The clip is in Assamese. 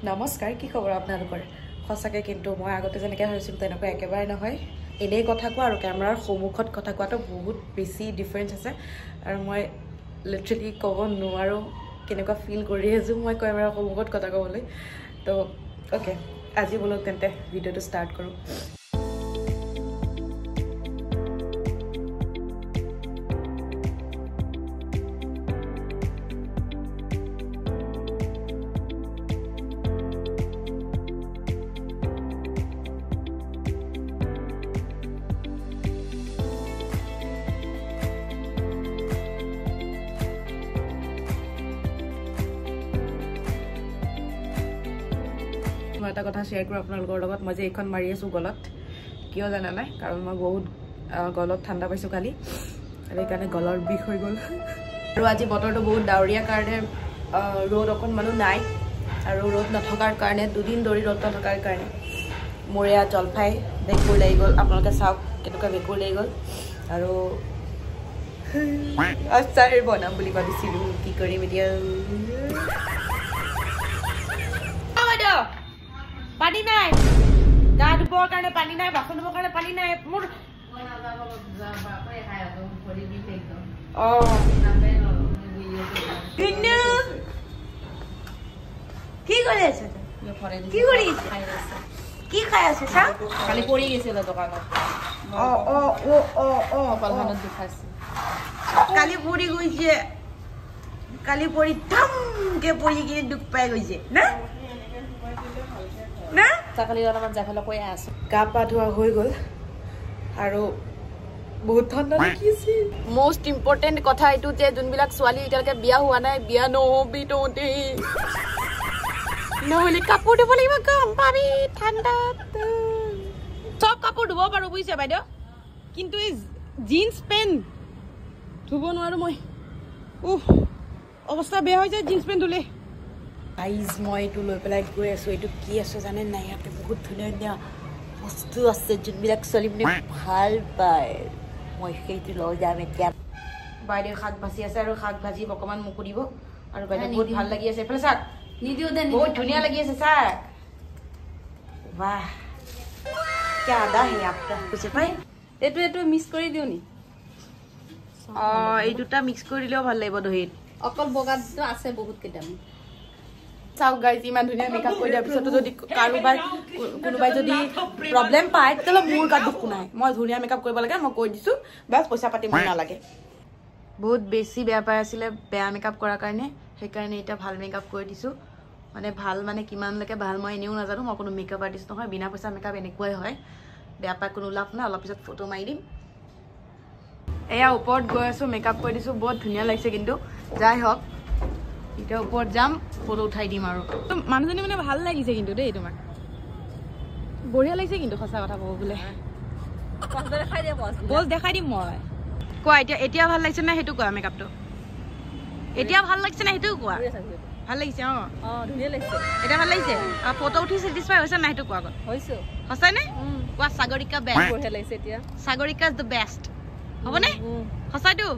নমস্কাৰ, কি খবৰ আপোনালোকৰ? সঁচাকৈ কিন্তু মই আগতে যেনেকৈ ভাবিছিলোঁ তেনেকুৱা একেবাৰে নহয়। এনেই কথা কোৱা আৰু কেমেৰাৰ সন্মুখত কথা কোৱাটো বহুত বেছি ডিফাৰেঞ্চ আছে আৰু মই লিটাৰেলি ক'ব নোৱাৰোঁ কেনেকুৱা ফিল কৰি আছোঁ মই কেমেৰাৰ সন্মুখত কথা ক'বলৈ। তো অ'কে, আজি ব'লক তেন্তে ভিডিঅ'টো ষ্টাৰ্ট কৰোঁ। মই এটা কথা শ্বেয়াৰ কৰোঁ আপোনালোকৰ লগত। মই যে এইখন মাৰি আছোঁ গলত, কিয় জানা নাই? কাৰণ মই বহুত গলত ঠাণ্ডা পাইছোঁ কালি, সেইকাৰণে গলৰ বিষ হৈ গ'ল। আৰু আজি বতৰটো বহুত ডাৱৰীয়া কাৰণে ৰ'দ অকণমানো নাই, আৰু ৰ'দ নথকাৰ কাৰণে দুদিন ধৰি ৰ'দ নথকাৰ কাৰণে মোৰ এয়া জলফাই ভেঁকুৰ লাগি গ'ল। আপোনালোকে চাওক কেনেকুৱা ভেঁকুৰ লাগি গ'ল। আৰু আচাৰ বনাম বুলি ভাবিছিলোঁ, কি কৰিম এতিয়া? পানী নাই, গা ধুবৰ কাৰণে পানী নাই, বাচন ধুবৰ কাৰণে পানী নাই মোৰ। কি কৰি আছে? কি কৰি কি খাই আছে? কালি পৰি গৈছিলে দোকানত। অ অ অ অ অ কপালখনত দুখাইছে। কালি পৰি গৈছে, কালি পৰি ধমকে পৰি কিনে দুখ পাই গৈছে না? গা পা ধোৱা হৈ গ'ল আৰু বহুত ঠাণ্ডা লাগিছে। মষ্ট ইম্পৰ্টেণ্ট কথা এইটো যে যোনবিলাক ছোৱালী এতিয়ালৈকে বিয়া হোৱা নাই, বিয়া নহবি তহঁতে, নহ'লে কাপোৰ ধুব লাগিব, গম পাবি ঠাণ্ডাত। চব কাপোৰ ধুব পাৰোঁ বুজিছে বাইদেউ, কিন্তু এই জিন্স পেণ্ট ধুব নোৱাৰোঁ মই। উফ, অৱস্থা বেয়া হৈ যায় জিন্স পেণ্ট ধুলে। গাইজ, মই এইটো লৈ পেলাই গৈ আছোঁ। এইটো কি আছে জানে নাই? ইয়াতে বহুত ধুনীয়া ধুনীয়া বস্তু আছে যোনবিলাক ছোৱালী মানে ভাল পায়। মই সেইটো লৈ যাম এতিয়া। বাইদেউ শাক ভাজি আছে আৰু শাক ভাজি অকণমান মোকো দিব। আৰু বাইদেউ বহুত ভাল লাগি আছে, এইফালে চাওক, নিদিওঁ দে, বহুত ধুনীয়া লাগি আছে চাওক। বাহ, কিয়া আদা হে আপকা কৈছে পাই। এইটো এইটো মিক্স কৰি দিওঁ নি? অঁ, এই দুটা মিক্স কৰি দিলেও ভাল লাগিব দহিত। অকল বগাটো আছে বহুত কেইটামান। চাওক গাইজ, ইমান ধুনীয়া মেকআপ কৰি দিয়াৰ পিছতো যদি কাৰোবাৰ কোনোবাই যদি প্ৰব্লেম পায় তেতিয়াহ'লে মোৰ গাত দুখ নাই। মই ধুনীয়া মেকআপ কৰিব লাগে, মই কৈ দিছোঁ, বাছ পইচা পাতি মোক নালাগে। বহুত বেছি বেয়া পাই আছিলে বেয়া মেকআপ কৰাৰ কাৰণে, সেইকাৰণে এতিয়া ভাল মেকআপ কৰি দিছোঁ। মানে ভাল মানে কিমানলৈকে ভাল মই এনেও নাজানো, মই কোনো মেকআপ আৰ্টিষ্ট নহয়, বিনা পইচা মেকআপ এনেকুৱাই হয়। বেয়া পাই কোনো লাভ নাই। অলপ পিছত ফটো মাৰি দিম। এয়া ওপৰত গৈ আছোঁ, মেকআপ কৰি দিছোঁ, বহুত ধুনীয়া লাগিছে কিন্তু। যাই হওক, এতিয়া ওপৰত যাম, ফটো উঠাই দিম। আৰু মানুহজনী মানে ভাল লাগিছে কিন্তু দেই, তোমাক বঢ়িয়া লাগিছে কিন্তু, সঁচা কথা ক'ব বোলে। বল দেখাই দিম মই। কোৱা এতিয়া, এতিয়া ভাল লাগিছে নে সেইটো কোৱা? মেকআপটো এতিয়া ভাল লাগিছে নে সেইটো কোৱা? ভাল লাগিছে। অঁ, এতিয়া ভাল লাগিছে। ফটো উঠি চেটিছফাই হৈছে নাই সেইটো কোৱা আগত? সঁচাই নে কোৱা? Sagarika best, Sagarika is the best হ'বনে? সঁচাইতো?